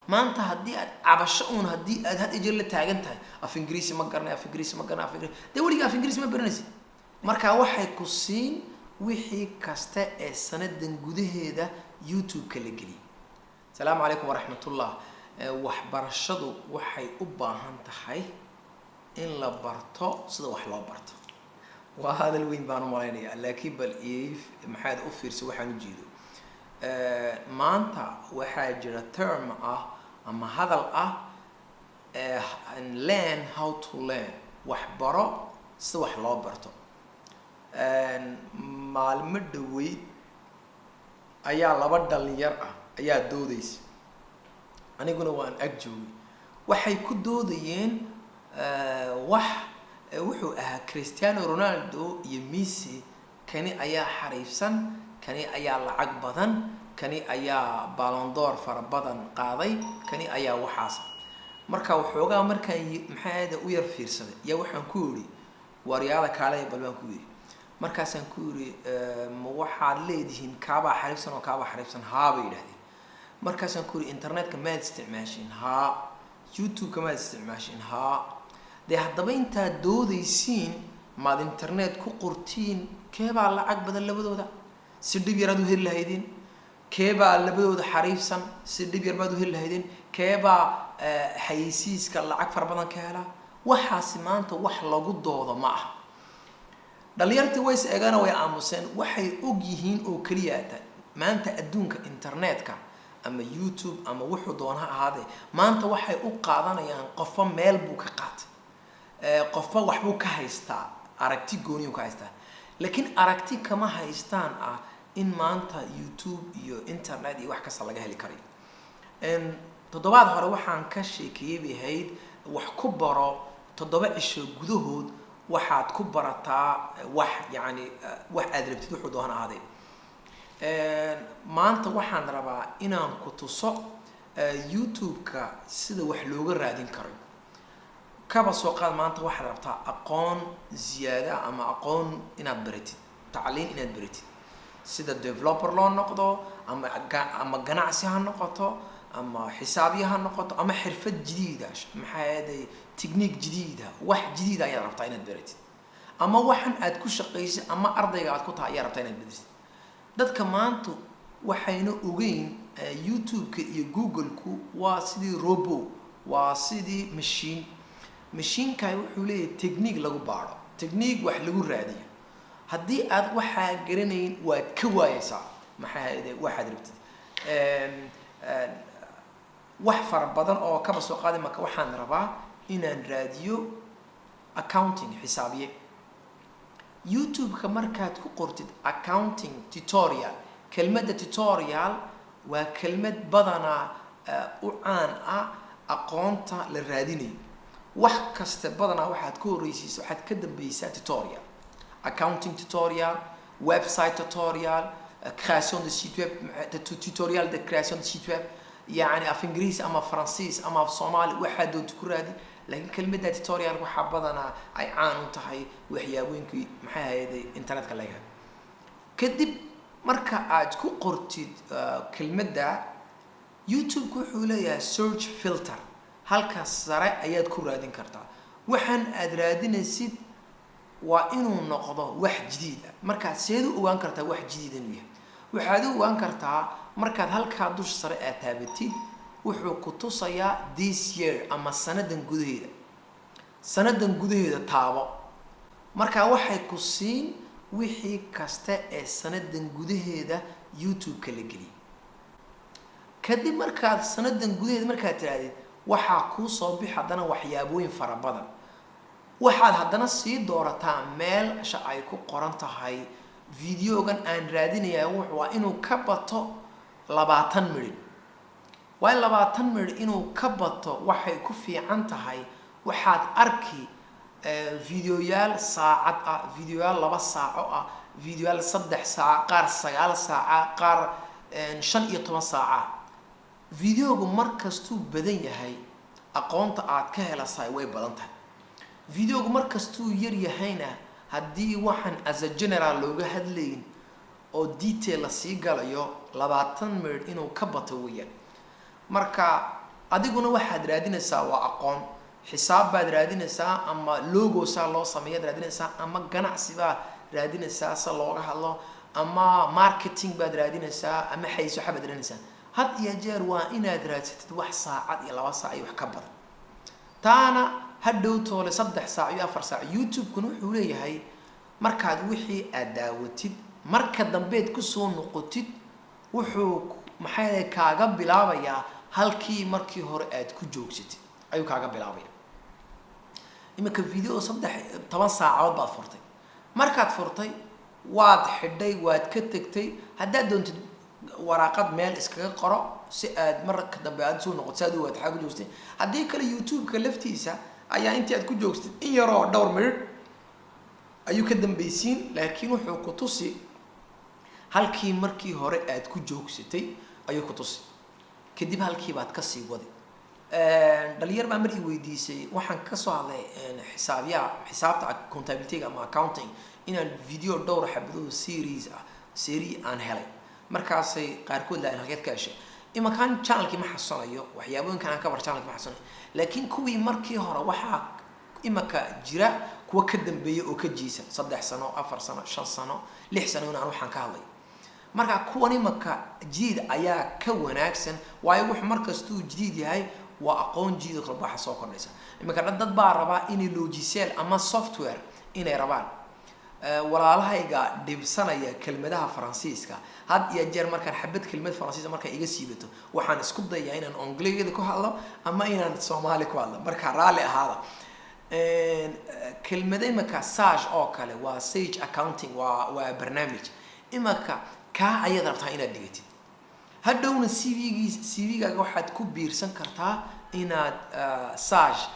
Maanta haddii aad cabasho uun, haddii aad had iyo jeer la taagan tahay "Af Ingiriisi ma garanay, af Ingiriisi ma garanay, af Ingiriisi", dee weliga af Ingiriisi ma baranaysid. Marka waxay ku siin wixii kasta ee sanadan gudaheeda YouTube-ka la geliyay. Asalaamu calaykum waraxmatullah. Waxbarashadu waxay u baahan tahay in la barto sida wax loo barto. Waa hadal weyn baan u malaynayaa, laakiin bal maxaad u fiirsa waxaan ujeedo. Maanta waxaa jira term ah ama hadal ah, "Learn how to learn", wax baro sida wax loo barto. Maalmo dhaweyd ayaa laba dhalinyar ah ayaa doodaysa, aniguna waan ag joogay. Waxay ku doodayeen wax wuxuu ahaa Cristiano Ronaldo iyo Messi, kani ayaa xariifsan, kani ayaa lacag badan, kani ayaa Ballon d'Or fara badan qaaday, kani ayaa waxaas. Marka waxoogaa markaan maxaa u yar fiirsaday yaa waxaan ku yidhi, "Waaryaala, kaalaya bal," baan ku yidhi. Markaasaan ku yidhi, "Ma waxaad leedihiin kaabaa xariifsan oo kaabaa xariifsan?" "Haa," bay yidhahdeen. Markaasaan ku yidhi, "Internetka maad isticmaashin?" "Haa." "YouTube-ka maad isticmaashin?" "Haa." "Dee haddaba intaad doodaysiin maad internet ku qortiin keebaa lacag badan labadooda, si dhib yar aad u heli lahaydeen? Keebaa labadooda xariifsan, si dhib yar baad u heli lahaydeen? Keebaa xayeysiiska lacag fara badan ka helaa?" Waxaasi maanta wax lagu doodo ma aha. Dhalinyartii ways eegana, way aamuseen. Waxay og yihiin oo keliya ta maanta adduunka internetka ama YouTube ama wuxuu doona ha ahaadee, maanta waxay u qaadanayaan qofba meel buu ka qaatay, qofba waxbuu ka haystaa, aragti gooniyuu ka haystaa, laakiin aragti kama haystaan ah in maanta YouTube iyo internet iyo wax kasta laga heli karayo. Toddobaad hore waxaan ka sheekeeyey bay ahayd wax ku baro 7 cisho gudahood waxaad ku barataa wax, yacni wax aad rabtid, wuxuu doona ahaadee. Maanta waxaan rabaa inaan ku tuso YouTube-ka sida wax looga raadin karo. Kaba soo qaad maanta waxaad rabtaa aqoon ziyaada ama aqoon inaad baratid, tacliin inaad baratid, sida developer loo noqdo, ama ganacsi ha noqoto, ama xisaabya ha noqoto, ama xirfad jadiida, maxaa yeelay technique jadiida, wax jadiida ayaad rabtaa inaad baratid, ama waxan aad ku shaqaysid ama ardayga aad ku tahay ayaad rabtaa inaad baratid. Dadka maanta waxayna ogeyn YouTube-ka iyo Google-ku waa sidii robot, waa sidii machine. Mashiinkan wuxuu leeyahay technique lagu baadho, technique wax lagu raadiyo. Haddii aad waxaa garanayn, waad ka waayeysaa, maxaa hayde, waxaad rabtid. Wax fara badan oo kaba soo qaadi marka waxaan rabaa inaan raadiyo accounting, xisaabiye. YouTube-ka markaad ku qortid "accounting tutorial", kelmadda tutorial waa kelmad badanaa u caan ah aqoonta la raadinayo. Wax kasta badanaa waxaad ka horreysiisa, waxaad ka dambeysaa tutorial: accounting tutorial, website tutorial, création de site web, tutorial de création de site web. Yani af Ingiriis ama Faransiis ama af Soomaali waxaa doonta ku raadi, laakiin kelmadda tutorial waxaa badanaa ay caan u tahay waxyaabooyinkii, maxay ahayday, internetka laga helo. Kadib marka aad ku qortid kelmadda, YouTube-ku wuxuu leeyahay search filter. Halkaas sare ayaad ku raadin kartaa. Waxaan aad raadinaysid waa inuu noqdo wax jadiid ah. Markaad seed u ogaan kartaa wax jadiid inuu yahay? Waxaad u ogaan kartaa markaad halkaa dusha sare aad taabatid, wuxuu ku tusayaa this year ama sanadan gudaheeda. Sanadan gudaheeda taabo. Marka waxay ku siin wixii kasta ee sanadan gudaheeda YouTube-ka la geliyay. Kadib markaad sanadan gudaheeda markaad tirahdid, waxaa kuu soo bixi haddana waxyaabooyin fara badan. Waxaad haddana sii doorataa meelsha ay ku qoran tahay videogan aan raadinaya waa inuu ka bato 20 midhin. Waa in 20 midh inuu ka bato. Waxay ku fiican tahay waxaad arki videoyaal saacad ah, videoyaal 2 saaco ah, videoyaal 3 saaca, qaar 9 saaca, qaar 15 saaca. Videogu mar kastuu badan yahay, aqoonta aad ka helasahay way badan tahay. Videogu mar kastuu yar yahayna, haddii waxaan as a general looga hadlayn oo detail la sii galayo, 20 midh inuu ka bato weeyaan. Marka Adiguna waxaad raadinaysaa waa aqoon. Xisaab baad raadinaysaa, ama logo saa loo sameeyaad raadinaysaa, ama ganacsi baad raadinaysaa sa looga hadlo, ama marketing baad raadinaysaa, ama xayso waxa baad raadinaysaa. Had iyo jeer waa inaad raadsatid wax saacad iyo 2 saac iyo wax ka badan. Taana hadhow toole 3 saac iyo 4 saac. YouTube-kuna wuxuu leeyahay, markaad wixii aad daawatid, marka dambeed kusoo noqotid, wuxuu maxay kaaga bilaabayaa halkii markii hore aad ku joogsatid ayuu kaaga bilaabaya. Iminka video 13 saacadood baad furtay. Markaad furtay, waad xidhay, waad ka tegtay. Haddaad doontid waraaqad meel iskaga qoro si aad marka dambe aad soo noqoto, si aad u waad xaa ku joogsatay. Haddii kale, YouTube-ka laftiisa ayaa intii aad ku joogsatid in yaroo dhowr midhidh ayuu ka dambaysiin, laakiin wuxuu ku tusi halkii markii hore aad ku joogsatay ayuu ku tusi. Kadib halkii baad kasii wadi. Dhalinyar baa mar i weydiisay, waxaan kasoo hadlay xisaabyaha, xisaabta, comptability ama accounting, inaan video dhowr xabadood series ah, serie aan helay. Markaasay qaarkood lahayn, "Halkeed ka heshay?" Imankaan channelkii ma xasanayo, waxyaabooyinkan aan ka bar channelkii ma xasanayo, laakiin kuwii markii hore waxaa imanka jira kuwa ka dambeeya oo ka jiisa 3 sano, 4 sano, 5 sano, 6 sano in aan waxaan ka hadlay. Marka kuwan imanka jadiid ayaa ka wanaagsan, waayo wuxuu markastuu jadiid yahay waa aqoon jadiid oo kala baxa soo kordhaysa. Iminka dad baa rabaa inay logiciel ama software inay rabaan. Walaalahayga dhibsanaya kelmadaha Faransiiska, had iyo jeer markaan xabad kelmad Faransiiska markaa iga siibato, waxaan isku dayaa inaan Ongleyada ku hadlo ama inaan Soomaali ku hadlo. Marka raalli ahaada. Kelmada imika Sage oo kale waa Sage Accounting, waa barnaamij imika kaa ayaad rabtaa inaad dhigatid. Hadhowna CV-giis, CV-gaaga waxaad ku biirsan kartaa inaad Sage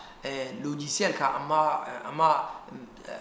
logicielka ama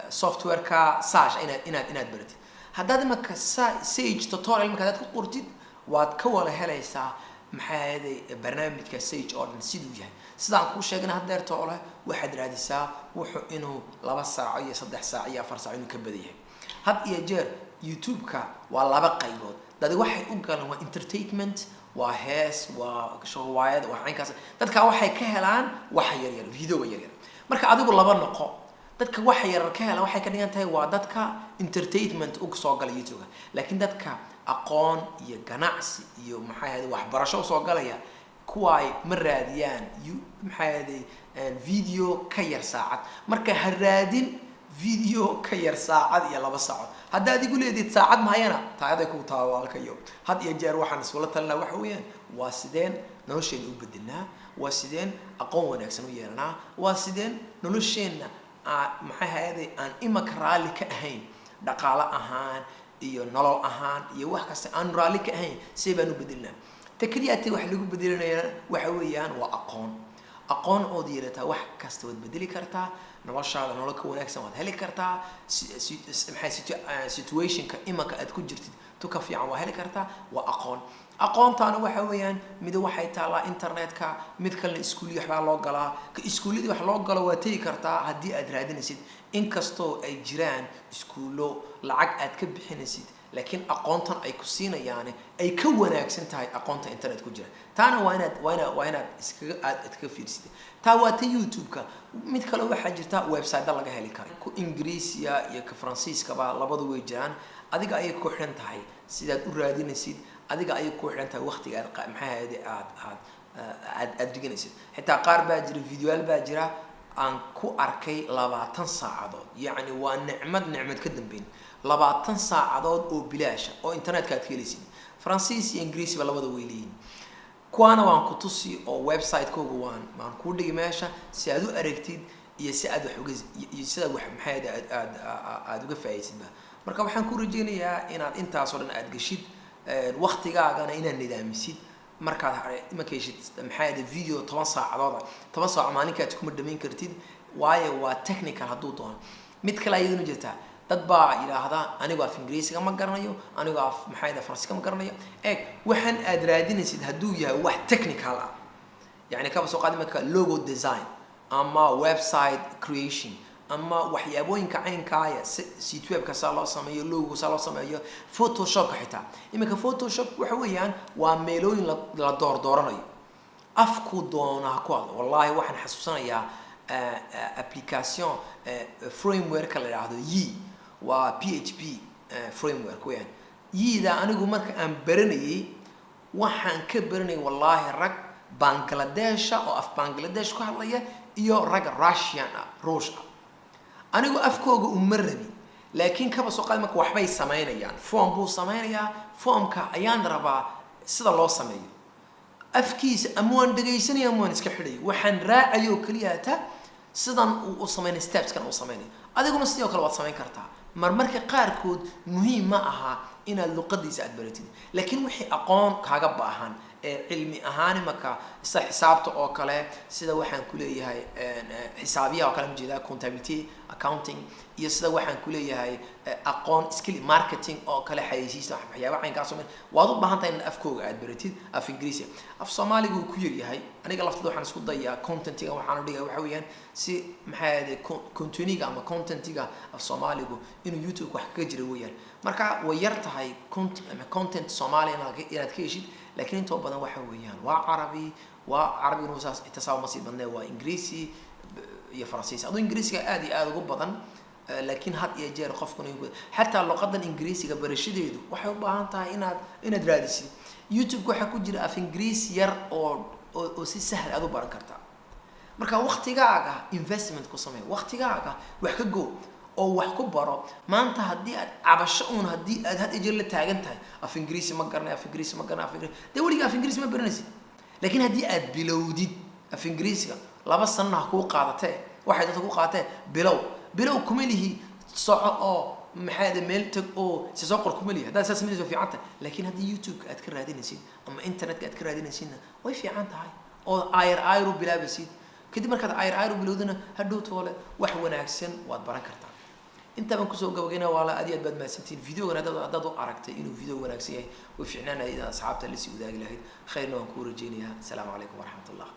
softwareka Sage inaad baratid. Haddaad imaka Sage tutorial marka hadaad ku qortid, waad ka wada helaysaa, maxay ahaday, barnaamijka Sage oo dhan siduu yahay. Sidaan kuu sheegana haddeerta oo leh, waxaad raadisaa wuxuu inuu 2 saaco iyo 3 saac iyo 4 saac inuu ka badan yahay. Had iyo jeer YouTube-ka waa laba qaybood. Dadi waxay u galaan waa entertainment, waa hees, waa shawaayad, waa caynkaas. Dadka waxay ka helaan waxa yaryar, videoga yaryar. Marka adigu laba noqo. Dadka waxa yaryar ka helaan waxay ka dhigan tahay waa dadka entertainment u soo gala YouTube-ka, laakiin dadka aqoon iyo ganacsi iyo, maxay ahayd, waxbarasho usoo galaya, kuwa ay ma raadiyaan maxay ahayd, video ka yar saacad. Marka ha raadin video ka yar saacad iyo 2 saacood. Hadda adigu leedid saacad mahayana, taayaday ku taawaalkayo. Had iyo jeer waxaan iskula talinaa waxa weeyaan, waa sideen nolosheena u bedelnaa, waa sideen aqoon wanaagsan u yeelanaa, waa sideen nolosheenna maxay ahaday, aan imaka raalli ka ahayn, dhaqaale ahaan iyo nolol ahaan iyo wax kasta aan raalli ka ahayn, see baan u bedelnaa? Ta keliya te wax lagu bedelinaya waxa weeyaan waa aqoon. Aqoon ood yeelataa, wax kasta waad bedeli kartaa. Noloshaada nolol ka wanaagsan waad heli kartaa. Maxay situationka imanka aad ku jirtid tu ka fiican waa heli kartaa. Waa aqoon. Aqoontaana waxa weeyaan, mid waxay taalaa internetka, mid kalena iskuuliya waxbaa loo galaa. Ka iskuulyadii wax loo galo waa tegi kartaa haddii aad raadinaysid, inkastoo ay jiraan iskuullo lacag aad ka bixinaysid, laakiin aqoontan ay ku siinayaane ay ka wanaagsan tahay aqoonta internet ku jira. Taana waa inaad iskaga aad iskaga fiirsid. Taa waa ta YouTube-ka. Mid kale waxaa jirta website laga heli kara, ku Ingiriisiya iyo ka Faransiiskaba, labadu way jiraan. Adiga ayay ku xidhan tahay sidaad u raadinaysid. Adiga ayay ku xidhan tahay waqtiga aad maxay ahayd, aad dhiganaysid. Xitaa qaar baa jira, videoyaal baa jira aan ku arkay 20 saacadood. Yacni waa nicmad nicmad ka dambeyn, 20 saacadood oo bilaasha oo internetka aad ka helaysid. Faransiis iyo Ingiriisiba labada way leeyihin. Kuwaana waan ku tusi oo website-kooga waan kuu dhigi meesha si aad u aragtid iyo si aad wax uga iyo sidaad wax, maxay ahayd, aad uga faa'iidaysidba. Marka waxaan ku rajeynayaa inaad intaasoo dhan aad geshid, waqtigaagana inaad nidaamisid. Markaad imanka heshid, maxay ahayd, video 10 saacadooda, 10 saac maalinkaad kuma dhamayn kartid, waayo waa technical hadduu doono. Mid kale ayaduna jirtaa, dad baa yidhaahda, "Anigu af Ingiriisiga ma garanayo, anigu af, maxay ahayd, Faransiiska ma garanayo." Eeg, waxaan aad raadinaysid hadduu yahay wax technical ah, yani kaba soo qaadi marka logo design ama website creation ama waxyaabooyinka caynkaaya, site webka saa loo sameeyo, logo saa loo sameeyo, Photoshopka xitaa. Iminka Photoshop waxa weeyaan waa meelooyin la doordooranayo. Afkuu doona ha ku hadlo. Wallahi, waxaan xasuusanayaa application frameworka la idhaahdo Yii, waa PHP framework weyaan. Yiida anigu marka aan baranayay, waxaan ka baranayay, wallaahi, rag Bangladesha oo af Bangladesh ku hadlaya iyo rag Russian ah, Ruush ah. Anigu afkooga uma rabi, laakiin kaba soo qaad marka waxbay samaynayaan, form buu samaynayaa, formka ayaan rabaa sida loo sameeyo. Afkiisa ama waan dhegaysanaya ama waan iska xidhay, waxaan raacaya oo keliya ta sidan uu u samaynay, stepskan uu samaynay. Adiguna sidoo kale waad samayn kartaa. Marmarka qaarkood muhiim ma aha inaad luqadiisa aad baratid, laakiin wixii aqoon kaaga baahan ee cilmi ahaan imaka, sida xisaabta oo kale, sida waxaan ku leeyahay xisaabiyaha oo kale ma jeedaa, comptability, accounting, iyo sida waxaan ku leeyahay aqoon skill marketing oo kale, xayeysiista, waxyaaba caynkaas oo waad u baahan tahay in afkooga aad baratid. Af Ingiriisi, af Soomaaliga uu ku yar yahay. Aniga laftada waxaan isku dayaa contentiga waxaan u dhigaya waxa weeyaan si, maxay ahayd, conteniga ama contentiga af Soomaaligu inuu YouTube wax kaga jira weeyaan. Marka way yar tahay content Soomaaliya inaad ka heshid, laakiin intoo badan waxa weeyaan waa Carabi. Waa Carabiguna saas itasaaba ma sii badnee, waa Ingiriisi iyo Faransiis. Aduu Ingiriisiga aad iyo aada ugu badan, laakiin had iyo jeer qofkuna xataa luqadan Ingiriisiga barashadeedu waxay u baahan tahay inaad raadisid. YouTube waxaa ku jira af Ingiriis yar oo si sahal aad u baran kartaa. Marka waktigaaga investment ku samee, waktigaaga wax ka go oo wax ku baro. Maanta haddii aad cabasho uun, haddii aad had iyo jeer la taagan tahay "Af Ingiriisi ma garanay, af Ingiriisi ma garanay, af Ingiriisi", dee weliga af Ingiriisi ma baranaysid. Laakiin haddii aad bilowdid af Ingiriisiga, 2 sanna ha kuu qaadatee, waxay dadka ku qaadatee, bilow. Bilow kuma lihi soco oo maxaa meel tag oo si soo qor kuma lihi. Haddaad saas samaynayso, fiican tahay. Laakiin haddii YouTube-ka aad ka raadinaysid ama internetka aad ka raadinaysidna, way fiican tahay oo ayar ayar u bilaabaysid. Kadib markaad ayar ayar u bilowdana, hadhow toole wax wanaagsan waad baran kartaa. Intaa baan kusoo gabagayna. Waala aad iyo aad baad mahadsantihiin. Videogan haddaad u aragtay inuu video wanaagsan yahay, way fiicnaanaya inaad asxaabta lasii wadaagi lahayd. Khayrna waan kuu rajeynayaa. Asalaamu calaykum waraxmat ullah.